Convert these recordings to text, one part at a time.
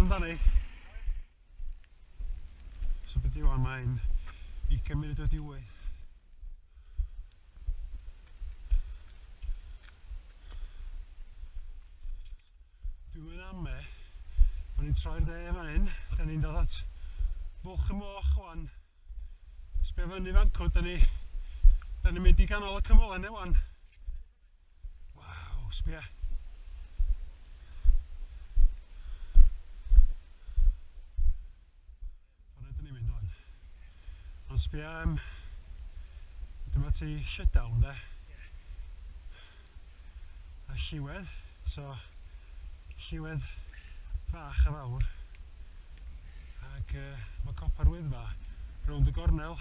barod amdani? So beth yw mae'n 20 munud wedi 8. Dwi'n mynd ame bod ni'n troi'r dde fan hyn. Da ni'n dod at Fwlch y Moch wan. Sbio fyny fan cw, da ni mynd i ganol y cymylau ne wan. Waw, sbia. Ffordd ydyn ni'n mynd wan. Ond sbia, dyma ti shutdown de. A lliwedd, so lliwedd fach a fawr. Ac mae copa'r Wyddfa rownd y gornel.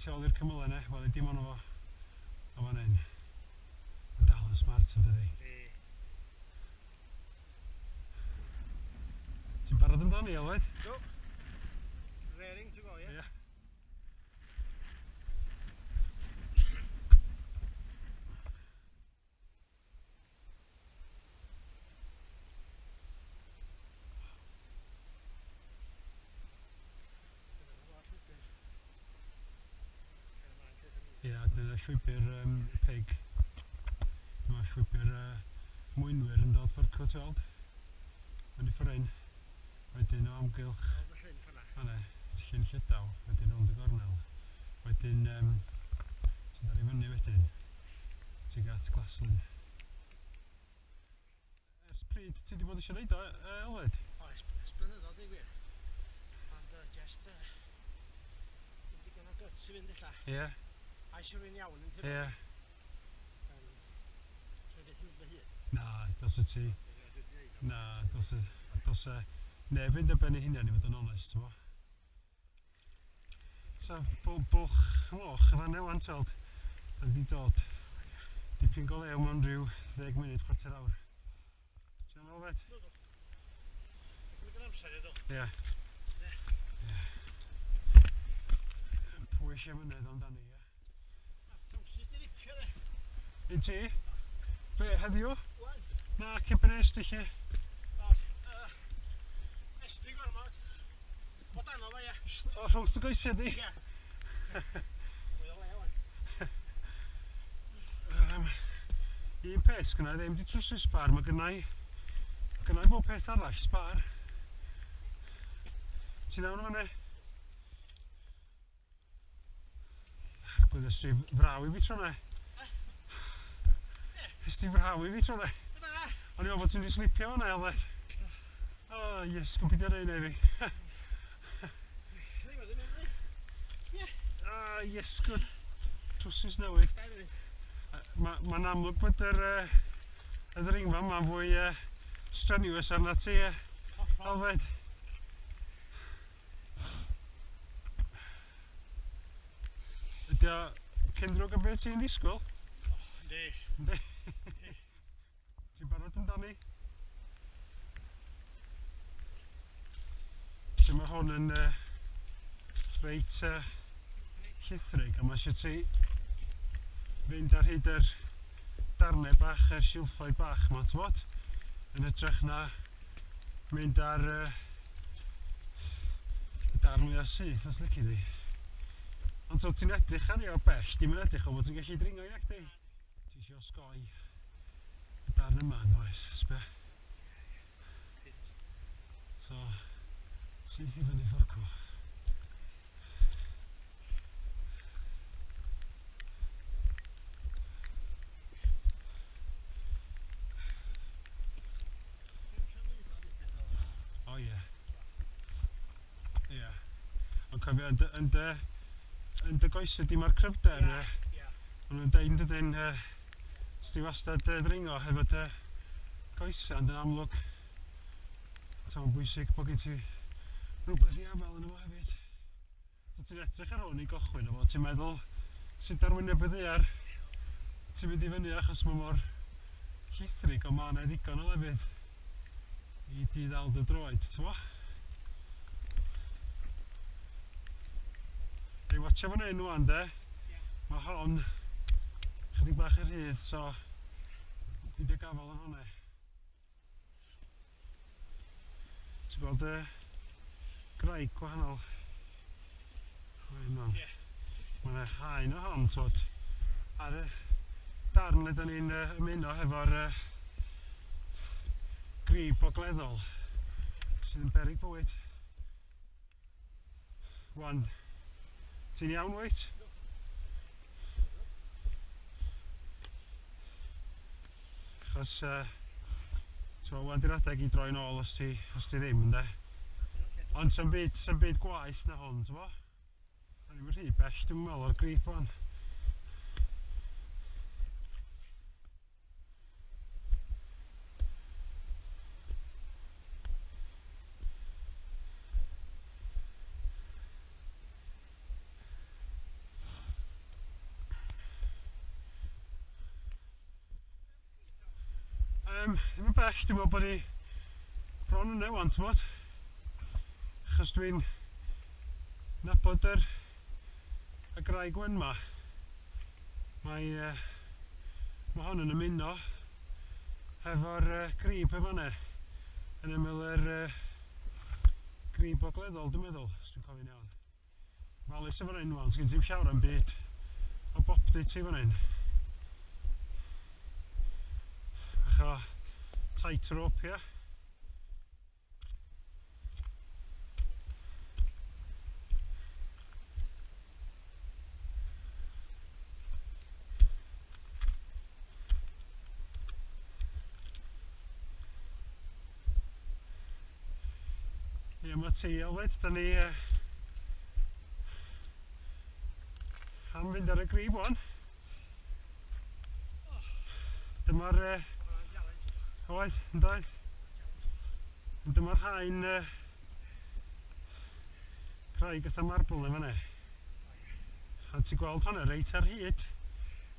Tu ôl i'r cymylau yna, wel dim ond o o fan hyn. Mae'n dal yn smart yn dydi? Ti'n barod amdani, Aled? Do. Raring to go, ie? Yeah. Ia, dyna llwybr pig. Dyma llwybr mwynwyr yn dod ffordd cw, ti'n weld? Fyny ffordd hyn. Wedyn o amgylch... Fan'na, Llyn Llydaw, wedyn rownd y gornel. Wedyn, ti'n dod i fyny wedyn, tuag at Glaslyn. Ers pryd ti wedi bod eisiau neud o, Aled? O, ers blynyddoedd, deud gwir. Ond just, dim digon o guts i fynd ella. Ie. Yeah. A eisiau rhywun iawn yn teimlo. Ie. Dwi'n beth yn mynd fy hun. Na, dylse ti. Na, dylse neb fynd ar ben ei hunan i fod yn onest, ti'n bo. So, Bwlch y Moch yn fan'na wan, ti'n weld. Da ni wedi dod dipyn go lew mewn rhyw 10 munud, chwarter awr. Ti'n iawn, Alfed? Dwi'n mynd amser iddo. Ie. Pwy eisiau mynedd amdani, ie? Trowsus di ripio de. Un ti? Be, heddiw? Wan. Na, cyn ben est i chi. O, esti gormod. O dan o fo, ie. O, rhwng dy goesau di? Ie. Mwy o le, wan. Un peth sgynna i ddim di trwsus sbar, mae gynna i bob peth arall sbar. Ti'n iawn o fan'na? Arglwydd, ys ti fraw i fi tro 'na? Ys ti fraw i fi tro 'na? O'n i'n meddwl bod ti'n di slipio fan'na, Aled. O, yes, gwybod ar un fi. Ah, yes, good. Trwsus newydd. Mae'n amlwg bod yr ddringfa yma'n fwy strenuous arna ti, Alfed. Ydy o cyn ddrwg am beth ti'n ddisgwyl? Yndi. Yndi. Ti'n barod amdani? So mae hwn yn reit llithrig, a mae eisiau ti fynd ar hyd yr darnau bach, yr silffoedd bach yma, ti'n bod? Yn hytrach na mynd ar y darn mwyaf syth, os lici di. Ond so, ti'n edrych ar ei o bell, dim yn edrych o bod ti'n gallu dringo i nacdi. Ti isio osgoi y darn yma, yn does, sbia. So, syth i fyny ffordd cw. O ie. Ie. Ond cofio, yn dy goesau di mae'r cryfder, Ie, ne? ie. Maen nhw'n deud yn dydyn, os ti wastad ddringo hefo dy goesau, ond yn amlwg, mae'n bwysig bod gen ti rhywbeth i afael yno fo hefyd. So ti'n edrych ar hwn i gychwyn efo, ti'n meddwl sut ar wyneb y ddaear ti'n mynd i fyny achos mae mor llithrig, ond mae yna ddigon o lefydd i ti ddal dy droed, ti'n bo? Ei, watcha fan hyn wan de. Mae hon chydig bach yr hydd, so dwi wedi gafel yn hwnna. Ti'n gweld y graig gwahanol? Mae yna haen o hon, twod, ar y darn le da ni'n ymuno hefo'r grib ogleddol sydd yn beryg bywyd. Wan, ti'n iawn, wyt? Achos, ti'n meddwl, wan di'r adeg i droi'n ôl os ti ddim, ynde? Ond sa'm byd gwaeth na hwn, ti'n meddwl? Da ni'n rhy bell, dwi'n meddwl, o'r grib wan. Ddim yn bell, dwi'n meddwl bod ni bron yna wan, ti'n bod? Achos dwi'n nabod y graig wen ma. Mae hon yn ymuno hefo'r grib yn fan'na, yn ymyl yr grib ogleddol, dwi'n meddwl, os dwi'n cofio'n iawn. Falus yn fan hyn wan, sgyn ti'm llawer am byd o boptu ti fan hyn. Bach o tight rope here. Ie, mae ti, Aled, da ni am fynd ar y grib wan. Dyma'r... Oedd, yn doedd. Dyma'r haen craig fatha marble yn fan'na. A ti'n gweld hwnna reit ar hyd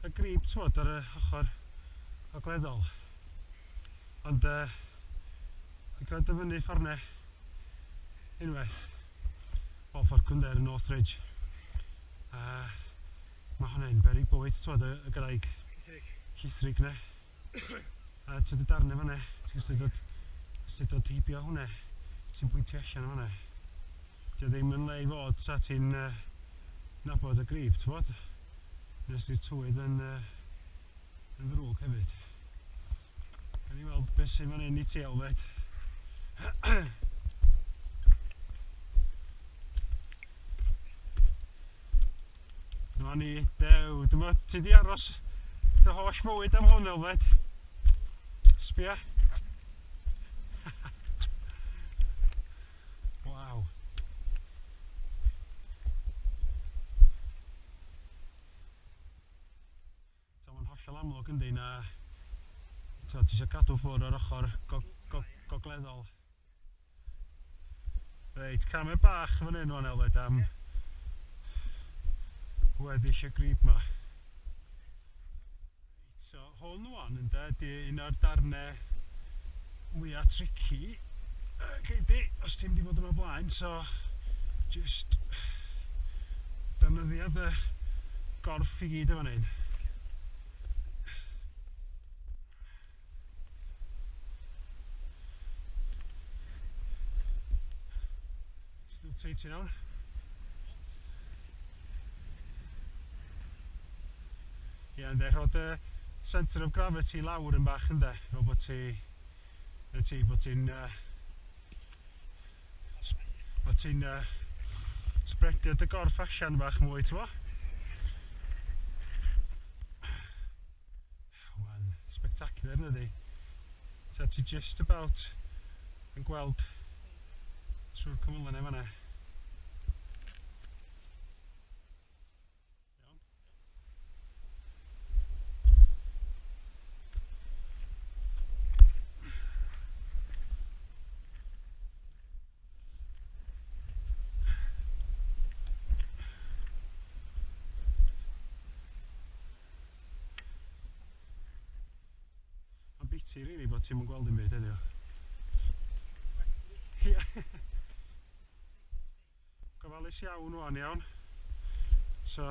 y grib, t'mod, ar y ochr ogleddol. Ond dwi'n cael dyfynnu ffordd 'na unwaith. Wel, ffordd cwnder yn North Ridge. Mae hwnna'n beryg bywyd, t'mod, y graig llithrig 'na. A ti'n dod darnau fan'na, ti'n gallu dod heibio hwnna, ti'n pwyntio allan fan'na. Dio ddim yn le i fod sa ti'n nabod y grib, ti'n bod? Nes di'r tywydd yn ddrwg hefyd. Gawn ni weld beth sy'n fan hyn i ti, Elfed. Dyma ni, dew, dyma ti di aros dy holl fywyd am hwn, Elfed. Sbia. Waw. Mae'n hollol amlwg yndi na ti eisiau cadw ffwrdd o'r ochr gogleddol. Reit, camau bach fan hyn wan, Elfed, am weddill y grib ma. So hwn wan ynde, di un o'r darnau mwyaf tricky. Gei di, os ti'n mynd i fod yma blaen, so just defnyddia dy gorff i gyd yn fan hyn. Still tight iawn. Ie, ynde, rhoi dy centre of gravity lawr yn bach ynde, fel bod ti, bod ti'n spreadio dy gorff allan bach mwy, ti'n bo? Wan, spectacular yndi? Ta ti just about yn gweld trwy'r cymylau yna fan'na. Biti rili bod ti'm yn gweld dim byd heddiw. Ie. Gofalus iawn wan iawn. So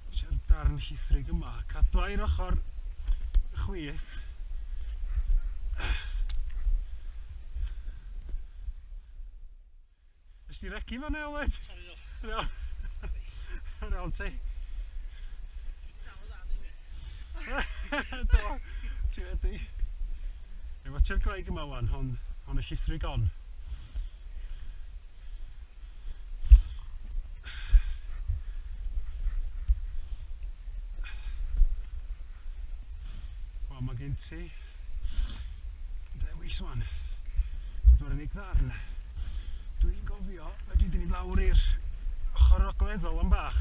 tia'r darn llithrig yma, cadw i'r ochr chwith. Nes di regi fan Aled? Sorry, do. Iawn. Iawn ti. Do, ti wedi. Efo ti'r graig yma wan, hon y llithrig on. Wel, mae gen ti dewis wan. Dyma'r unig ddarn. Dwi'n gofio, fedri di fynd lawr i'r ochr ogleddol am bach.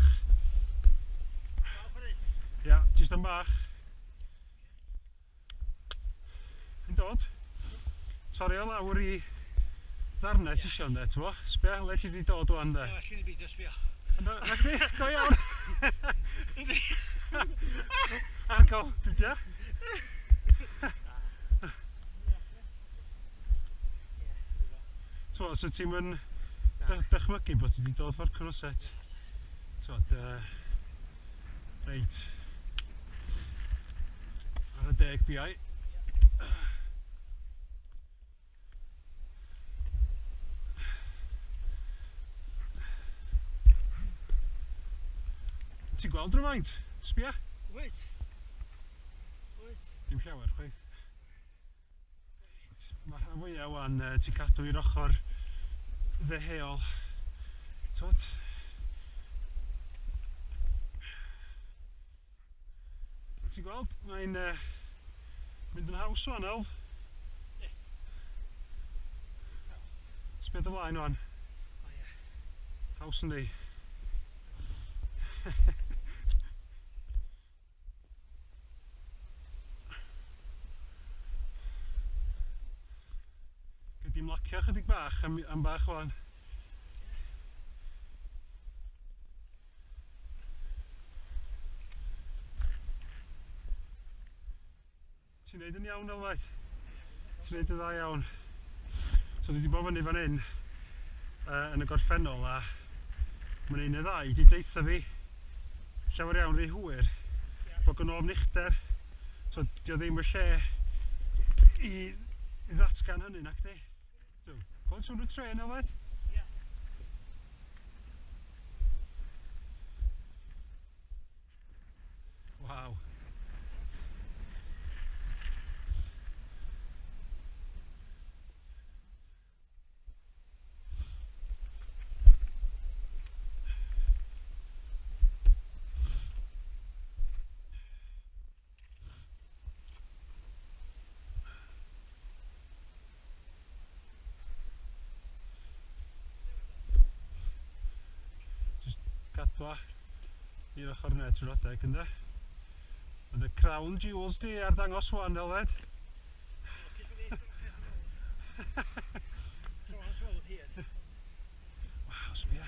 Ia, jyst am bach. Yn dod. Torri o lawr i ddarnau ti isio ynde, ti'n bo? Sbia, le ti di dod wan de. Well i ni beidio sbio. Ynddo, na chdi? Go iawn. Argol, pidia. T'mo, so ti'n mynd dychmygu bod ti wedi dod ffordd Cwnoset. T'mo, reit. Ar y 10 biau. Ti'n gweld rhywfaint? Sbia? Wyt. Wyt. Dim llawer, chwaith. Reit, mae rhan fwyaf wan ti'n cadw i'r ochr ddeheuol. Twod? Ti'n gweld? Mae'n mynd yn haws wan, Elf. Ie. Sbia dy flaen wan. O ie. Haws yndi. Gei di ymlacio chydig bach am bach wan. Ti'n neud yn iawn, Elfed? Ti'n neud yn dda iawn. So dwi wedi bod fyny fan hyn yn y gorffennol a mae'n un neu ddau wedi deutha fi llawer iawn rhy hwyr bod gynno ofn uchder. So dio ddim y lle i ddatgan hynny, nac di? So, clywed sŵn y trên, Elfed? Ie. Waw. Gadwa i'r ochr yna trwy'r adeg, ynde? Ond y crown jewels di ar ddangos wan, Elfed. Waw, sbia.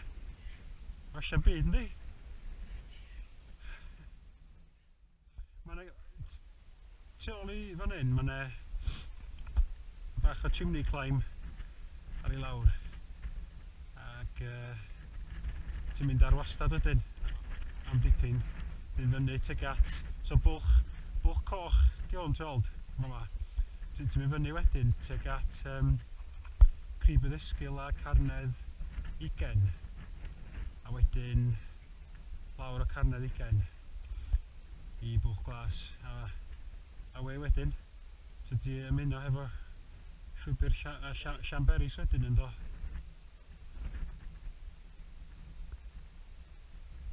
Allan byd, yndi? Ma' 'na, tu ôl i fan hyn, ma' 'na bach o chimney climb ar ei lawr. Ac ti'n mynd ar wastad wedyn am dipyn, mynd fyny tuag at, so bwlch coch di hwn ti'n weld, fama. Ti'n mynd fyny wedyn tuag at Crib y Ddysgil a Carnedd Ugain, a wedyn lawr o Carnedd Ugain i Bwlch Glas, a we wedyn, ti di ymuno hefo llwybr Llanberis wedyn ynddo.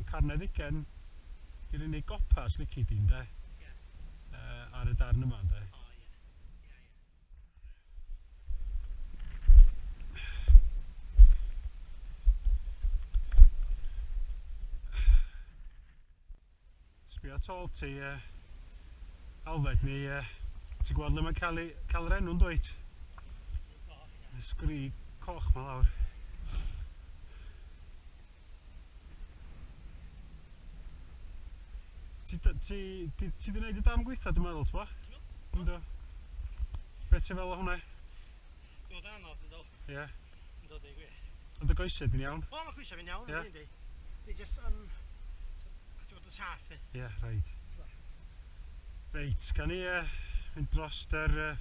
Carnedd Ugain di'r unig gopa os lici di, ynde? Ie. Ar y darn yma, ynde? O, ie. Ie, ie. Sbia tôl ti, Elfed, mi, ti'n gweld le mae'n cael yr enw'n dwyt? Y sgri coch ma lawr. Ti di wneud y darn gweitha, dwi'n meddwl, t'bo? Ynddo. Be ti'n feddwl o hwnna? Dwi'n anodd, ynddo. Ie. Ynddo, deud gwir. Ond y goesau, di'n iawn? O, mae goesau fi'n iawn, Ie. yndi. Di jyst, di bod yn saff, e. Ie, reit. Reit, gan i fynd dros yr Mae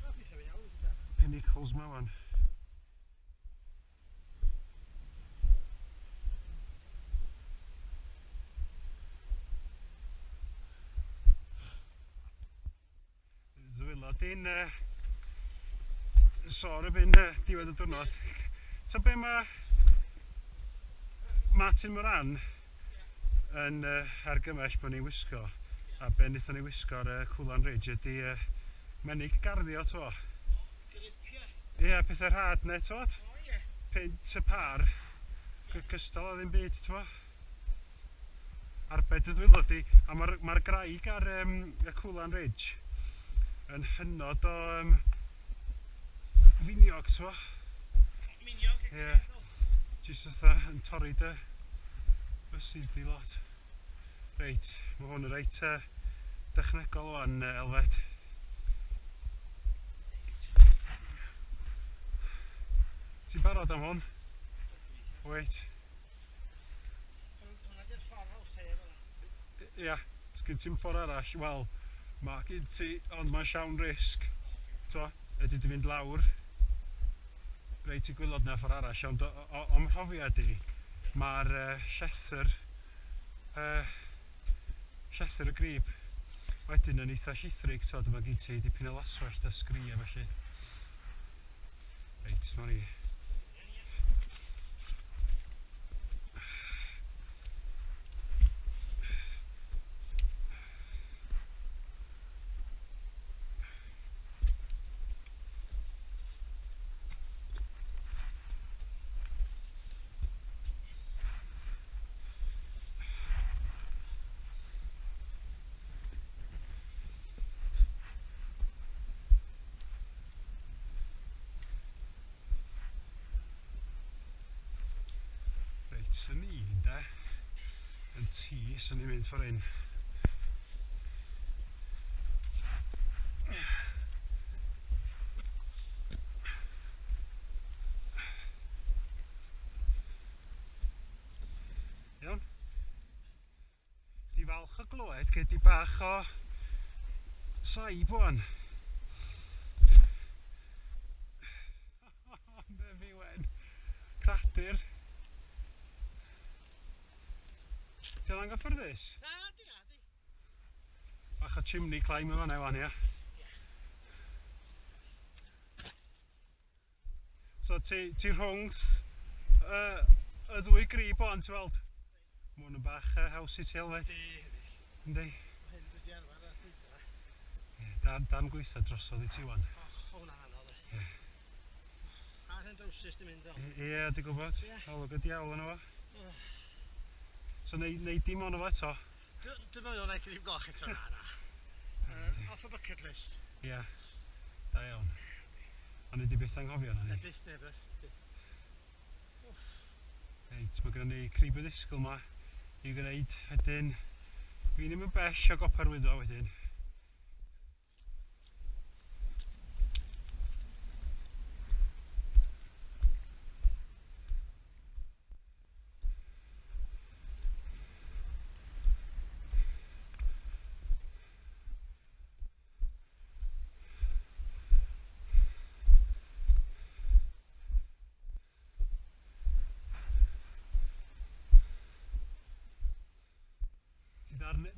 goesau fi'n iawn, ynddo. pinnacles ma wan. di'n sore erbyn diwedd y diwrnod. Ta be mae Martin Moran yn argymell bod ni'n wisgo, a be wnaethon ni wisgo ar Cuillin Ridge ydy menig garddio, t'mo. Gripiau. Ie, pethau rhad 'ne, t'mod? O ie. Punt y par, gystal â ddim byd, t'mo. Arbed y dwylo di, a mae'r graig ar y Cuillin Ridge yn hynod o finiog, t'mo. Miniog? Ie. Jyst fatha yn torri dy fysydd di lot. Reit, mae hwn yn reit dechnegol wan, Elfed. Ti'n barod am hwn? Wait. Hwnna di'r ffordd hawsa i efo. Ia, sgyn ti'm ffordd arall, wel, mae gen ti, ond mae'n llawn risg. T'mo, ydy di fynd lawr reit i gwaelod na ffordd arall, ond o'm mhrofiad i, mae'r llethr y grib wedyn yn eitha llithrig, t'mod, mae gen ti dipyn o laswellt a sgri a felly. Reit, dyma ni. Swn i, de, yn tŷ, swn i'n mynd ffordd hyn. Iawn. Di falch o glywed, gei di bach o saib wan. Ne fi wen. Cradur. Di o'n anghyffyrddus? Na, di na, di. Bach o chimney climb yma wan, ia? So ti rhwng y ddwy grib o'n, ti'n weld? Mae hwn yn bach haws i ti, Elfed. Di, di. Yndi? Hyn dwi di arfer ar gweithio. Ie, dan gweithio drosodd i ti wan. O, hwnna'n anodd, e. Ie. A'r hen drowsus di mynd o. Ie, di gwybod. Ie. Olwg y diawl yno fo. So nei dim ono fo eto? Dwi'n meddwl na i grib goch eto, na, na. Off y bucket list. Ie, da iawn. Ond ni di byth anghofio na ni? Na, byth, never, byth. Reit, mae gennym ni crib y ddisgwyl ma i gwneud wedyn. Fi ddim yn bell o Gopa'r Wyddfa wedyn.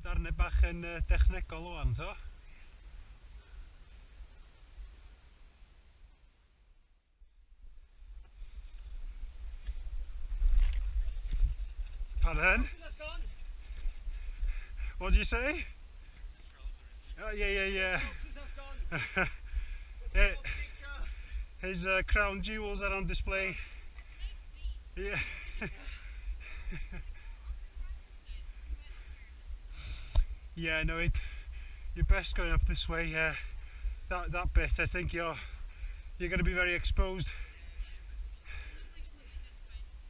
Darnau bach yn dechnegol wan, to? Pardon? What do you say? Oh, yeah, yeah, yeah. Yeah. His crown jewels are on display. Yeah. Yeah, no, you're best going up this way. Yeah, that bit, I think you're going to be very exposed.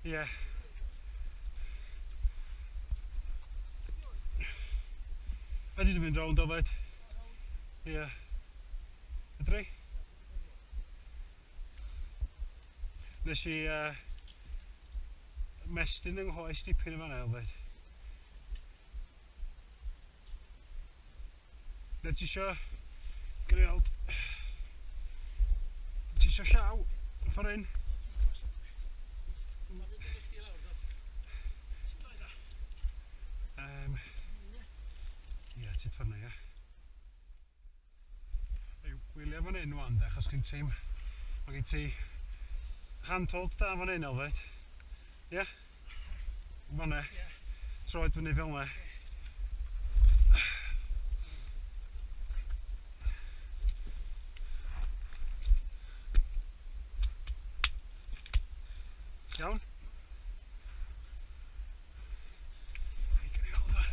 Yeah. I did mynd rownd o fed. Yeah. Ydri? Nes i mestyn yng nghoes dipyn yn fan'na, Elfed. Na ti isio gwneud... Ti isio llaw ffordd hyn? Ie, ti'n ffordd na, ie. Wylio fan hyn wan de, achos gen ti, mae gen ti handhold da fan hyn, Elfed. Ie? Yeah? Fan'na. Ie. Troed fyny fel 'na. Iawn? Hei, gen i hold on.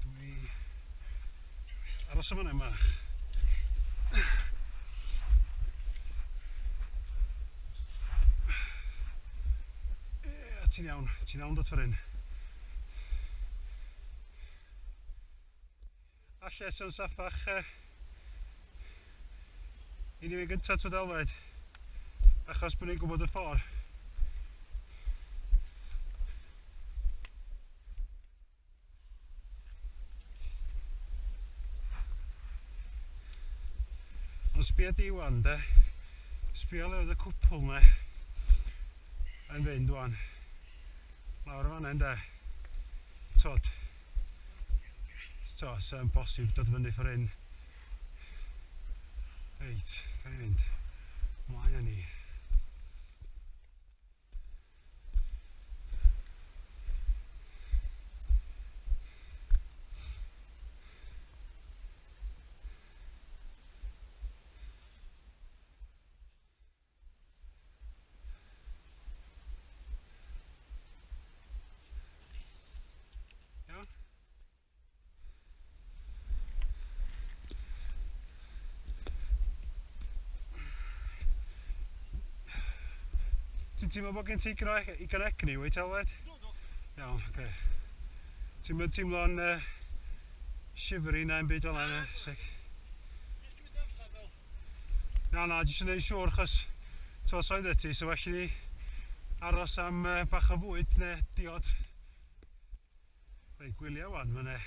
Dwi aros am hynny mach. Ie, ti'n iawn dod ffordd hyn. Alle sy'n saffach i ni fynd gyntaf trwy Elfed, achos bod ni'n gwybod y ffordd. Ond sbia di wan de, sbia le oedd y cwpl ne yn fynd wan. Lawr fan hyn de. Tod. So, sa'n bosib dod fyny ffordd hyn. Reit, gael i fynd. Mlaen â ni. Iawn? Ti'n teimlo bod gen ti digon o egni, wyt, Elfed? Do. Iawn, oce. Ti'n mynd teimlo'n shivery na 'im byd fel 'na, na? Sick. Jyst cymryd amser fel. Na, jyst yn neud siŵr, achos t'o' os oeddet ti, so well i ni aros am bach o fwyd neu diod. Reit, gwylia wan, ma' 'ne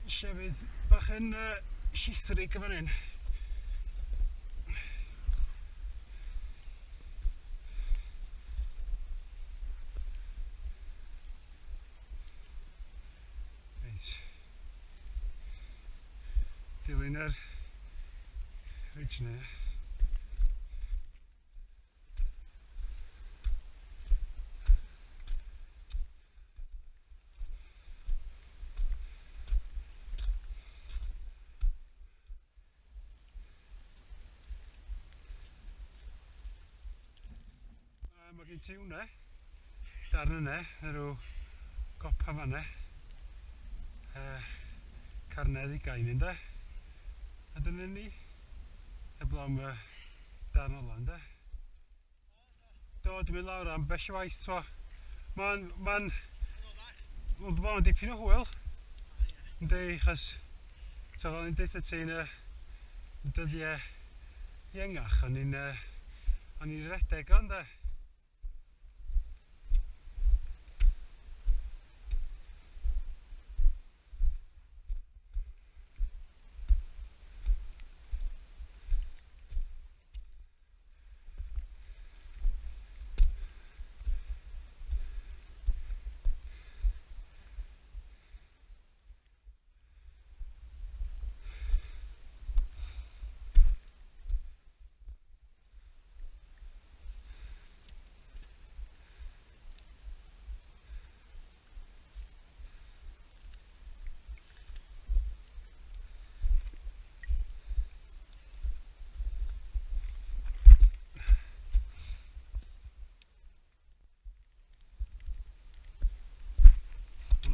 llefydd bach yn llithrig yn fan hyn. Reit. Dilyn yr ridge 'na. Mae gen ti hwnna, darn yna, neu rhyw gopa fan'na. Carnedd 20 ynde. A dyna ni, heblaw am y darn ola ynde. Do, dwi'n mynd lawr am bell waith, twa. Mae'n dipyn o hwyl. Yndi, achos, t'o, fel o'n i'n deutha ti yn y dyddiau iengach, o'n i'n redeg o, ynde.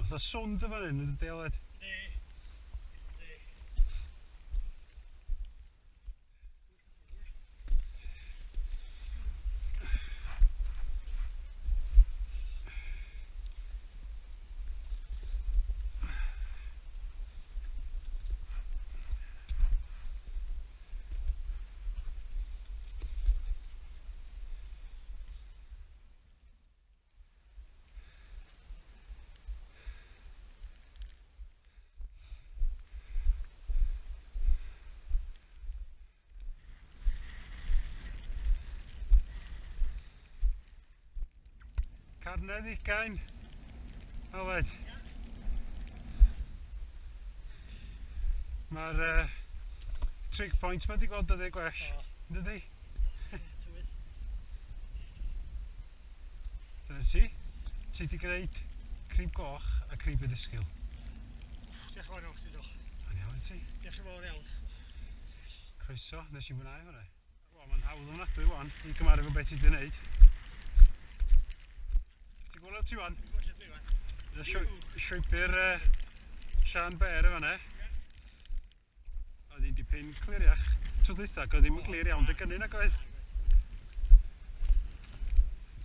Fatha swned yn fan hyn yn y deilad. Yndi. Yndi. Carnedd 20. Aled. Mae'r trig point ma di gweld dyddiau gwell, dydy? Tywydd. Dyna ti. Ti di gwneud Crib Goch a Crib y Ddisgyl. Diolch yn fawr iawn chdi, Doch. Yn iawn i ti. Diolch yn fawr iawn. Croeso, nes i fwynhau hwnna. Wel, mae'n hawdd ofnadwy wan i gymharu efo beth ti di wneud. Ti'n gweld ti wan? Dwi'n gweld lle dwi wan. Llwybr Sian Bear yn fan'na. Oedd hi'n dipyn cliriach tro dwytha, ac oedd ddim yn glir iawn dy gynnyn ac oedd.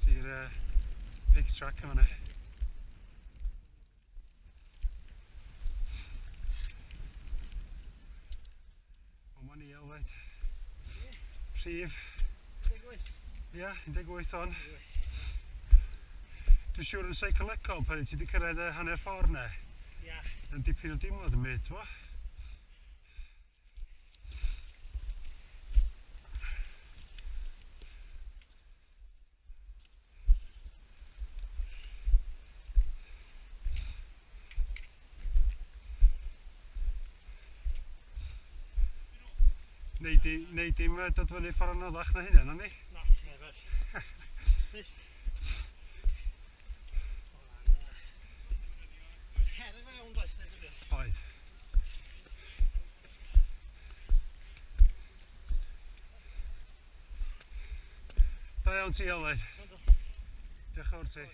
Ti'r big track yn fan'na. O, ma'n i Elfed. Rhif. 18. Ia, 18 on. Dwi'n siŵr yn seicolegol pan ti wedi cyrraedd y hanner ffordd ne. Ia. Yn dipyn o dimlad yn mynd, t'mo? Nei di'm dod fyny ffordd anoddach na hynna, na ni? Na, never. Byth. Her yn iawn doedd, dweud y gwir. Oedd. Da iawn ti, Aled. Diolch yn fawr ti.